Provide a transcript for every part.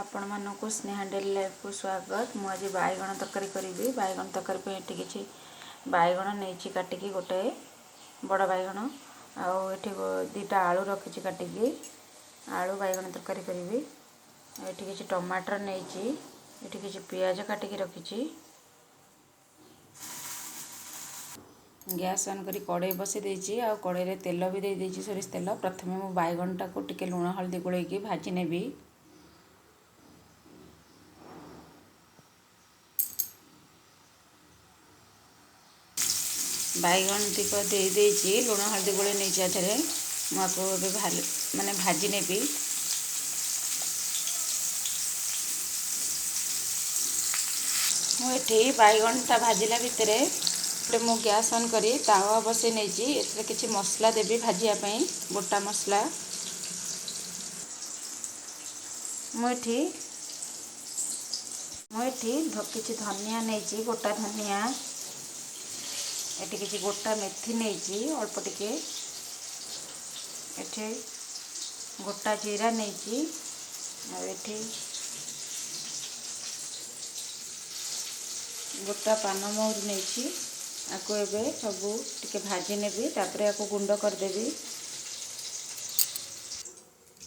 ଆପଣମାନଙ୍କୁ ସ୍ନେହା ଡେଲି ଲାଇଫ୍କୁ ସ୍ୱାଗତ। ମୁଁ ଆଜି ବାଇଗଣ ତରକାରୀ କରିବି। ବାଇଗଣ ତରକାରୀ ପାଇଁ ଏଠି କିଛି ବାଇଗଣ ନେଇଛି କାଟିକି, ଗୋଟେ ବଡ଼ ବାଇଗଣ, ଆଉ ଏଠି 2ଟା ଆଳୁ ରଖିଛି କାଟିକି, ଆଳୁ ବାଇଗଣ ତରକାରୀ କରିବି। ଏଠି କିଛି ଟମାଟର ନେଇଛି, ଏଠି କିଛି ପିଆଜ କାଟିକି ରଖିଛି। ଗ୍ୟାସ୍ ଅନ୍ କରି କଡ଼େଇ ବସେଇ ଦେଇଛି, ଆଉ କଡ଼େଇରେ ତେଲ ବି ଦେଇ ଦେଇଛି, ସୋରିଷ ତେଲ। ପ୍ରଥମେ ମୁଁ ବାଇଗଣଟାକୁ ଟିକେ ଲୁଣ ହଳଦୀ ଗୋଳେଇକି ଭାଜି ନେବି। ବାଇଗଣ ତିକ ଦେଇ ଦେଇଛି, ଲୁଣ ହଳଦୀ ଗୋଳେଇ ନେଇଛି। ଏଥିରେ ମୁଁ ଆକୁ ଏବେ ମାନେ ଭାଜି ନେବି। ମୁଁ ଏଠି ବାଇଗଣଟା ଭାଜିଲା ଭିତରେ ଗୋଟେ ମୁଁ ଗ୍ୟାସ୍ ଅନ୍ କରି ତାୱା ବସେଇ ନେଇଛି। ଏଥିରେ କିଛି ମସଲା ଦେବି ଭାଜିବା ପାଇଁ, ଗୋଟା ମସଲା। ମୁଁ ଏଠି କିଛି ଧନିଆ ନେଇଛି, ଗୋଟା ଧନିଆ। ଏଠି କିଛି ଗୋଟା ମେଥି ନେଇଛି, ଅଳ୍ପ ଟିକେ। ଏଠି ଗୋଟା ଜିରା ନେଇଛି, ଆଉ ଏଠି ଗୋଟା ପାନମହୁରି ନେଇଛି। ଆକୁ ଏବେ ସବୁ ଟିକେ ଭାଜି ନେବି, ତାପରେ ଆକୁ ଗୁଣ୍ଡ କରିଦେବି।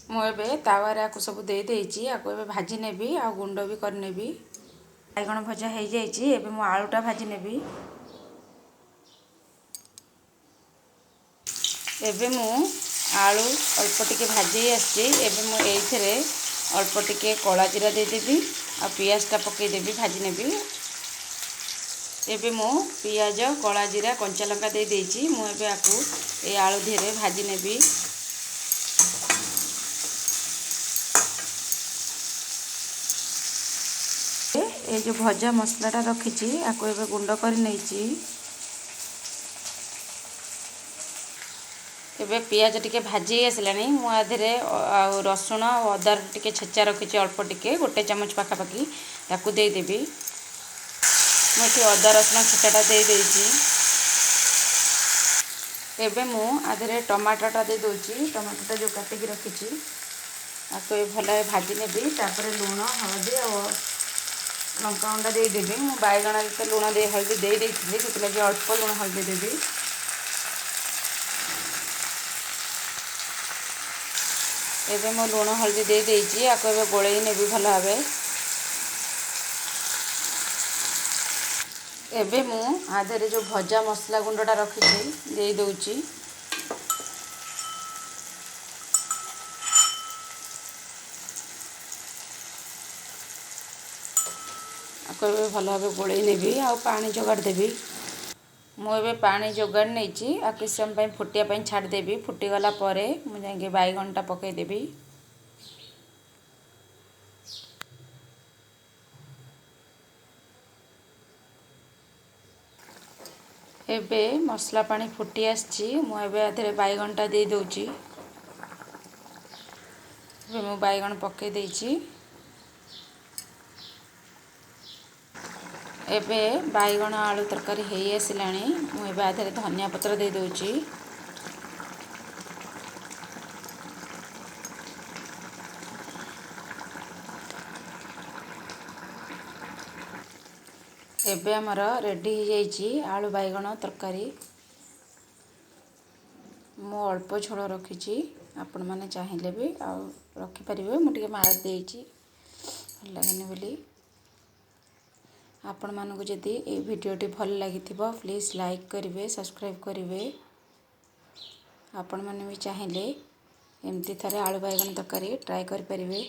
ମୁଁ ଏବେ ତାୱାରେ ଆକୁ ସବୁ ଦେଇଦେଇଛି, ଆକୁ ଏବେ ଭାଜି ନେବି ଆଉ ଗୁଣ୍ଡ ବି କରିନେବି। ବାଇଗଣ ଭଜା ହେଇଯାଇଛି, ଏବେ ମୁଁ ଆଳୁଟା ଭାଜି ନେବି। ଏବେ ମୁଁ ଆଳୁ ଅଳ୍ପ ଟିକେ ଭାଜି ଆସିଛି। ଏବେ ମୁଁ ଏଇଥିରେ ଅଳ୍ପ ଟିକେ କଳା ଜିରା ଦେଇଦେବି ଆଉ ପିଆଜଟା ପକାଇଦେବି, ଭାଜି ନେବି। ଏବେ ମୁଁ ପିଆଜ, କଳା ଜିରା, କଞ୍ଚା ଲଙ୍କା ଦେଇଦେଇଛି। ମୁଁ ଏବେ ଆକୁ ଏଇ ଆଳୁ ଦେହରେ ଭାଜି ନେବି। ଏ ଯେଉଁ ଭଜା ମସଲାଟା ରଖିଛି, ଆକୁ ଏବେ ଗୁଣ୍ଡ କରି ନେଇଛି। ଏବେ ପିଆଜ ଟିକେ ଭାଜି ଆସିଲାଣି। ମୁଁ ଆ ଦେହରେ ଆଉ ରସୁଣ ଆଉ ଅଦାର ଟିକେ ଛେଚା ରଖିଛି, ଅଳ୍ପ ଟିକେ, 1 ଚାମଚ ପାଖାପାଖି, ତାକୁ ଦେଇଦେବି। ମୁଁ ଏଠି ଅଦା ରସୁଣ ଛେଚାଟା ଦେଇଦେଇଛି। ଏବେ ମୁଁ ଆ ଦେହରେ ଟମାଟୋଟା ଦେଇଦେଉଛି, ଟମାଟୋଟା ଯେଉଁ କାଟିକି ରଖିଛି। ତାକୁ ଏବେ ଭଲ ଭାବେ ଭାଜି ନେବି। ତାପରେ ଲୁଣ, ହଳଦୀ ଆଉ ଲଙ୍କାଗୁଣ୍ଡ ଦେଇଦେବି। ମୁଁ ବାଇଗଣରେ ତ ଲୁଣ ଦେଇ ହଳଦୀ ଦେଇ ଦେଇଥିଲି, ସେଥିଲାଗି ଅଳ୍ପ ଲୁଣ ହଳଦୀ ଦେବି। ଏବେ ମୁଁ ଲୁଣ ହଳଦୀ ଦେଇଦେଇଛି, ଆକୁ ଏବେ ଗୋଳେଇ ନେବି ଭଲ ଭାବେ। ଏବେ ମୁଁ ଆ ଦେହରେ ଯେଉଁ ଭଜା ମସଲା ଗୁଣ୍ଡଟା ରଖିଛି ଦେଇଦେଉଛି। ଆକୁ ଏବେ ଭଲ ଭାବେ ଗୋଳେଇ ନେବି ଆଉ ପାଣି ଯୋଗାଡ଼ ଦେବି। ମୁଁ ଏବେ ପାଣି ଯୋଗାଡ଼ ନେଇଛି, ଆଉ କିଛି ସମୟ ପାଇଁ ଫୁଟିବା ପାଇଁ ଛାଡ଼ିଦେବି। ଫୁଟିଗଲା ପରେ ମୁଁ ଯାଇକି ବାଇଗଣଟା ପକାଇଦେବି। ଏବେ ମସଲା ପାଣି ଫୁଟି ଆସିଛି। ମୁଁ ଏବେ ଆ ଦେହରେ ବାଇଗଣଟା ଦେଇଦେଉଛି। ଏବେ ମୁଁ ବାଇଗଣ ପକାଇ ଦେଇଛି। ଏବେ ବାଇଗଣ ଆଳୁ ତରକାରୀ ହେଇ ଆସିଲାଣି। ମୁଁ ଏବେ ଆ ଦେହରେ ଧନିଆ ପତ୍ର ଦେଇଦେଉଛି। ଏବେ ଆମର ରେଡ଼ି ହେଇଯାଇଛି ଆଳୁ ବାଇଗଣ ତରକାରୀ। ମୁଁ ଅଳ୍ପ ଝୋଳ ରଖିଛି, ଆପଣମାନେ ଚାହିଁଲେ ବି ଆଉ ରଖିପାରିବେ। ମୁଁ ଟିକେ ମାର ଦେଇଛି, ଭଲ ଲାଗେନି ବୋଲି। ଆପଣମାନଙ୍କୁ ଯଦି ଏଇ ଭିଡ଼ିଓଟି ଭଲ ଲାଗିଥିବ, ପ୍ଲିଜ୍ ଲାଇକ୍ କରିବେ, ସବସ୍କ୍ରାଇବ୍ କରିବେ। ଆପଣମାନେ ବି ଚାହିଁଲେ ଏମିତି ଥରେ ଆଳୁ ବାଇଗଣ ତରକାରୀ ଟ୍ରାଏ କରିପାରିବେ।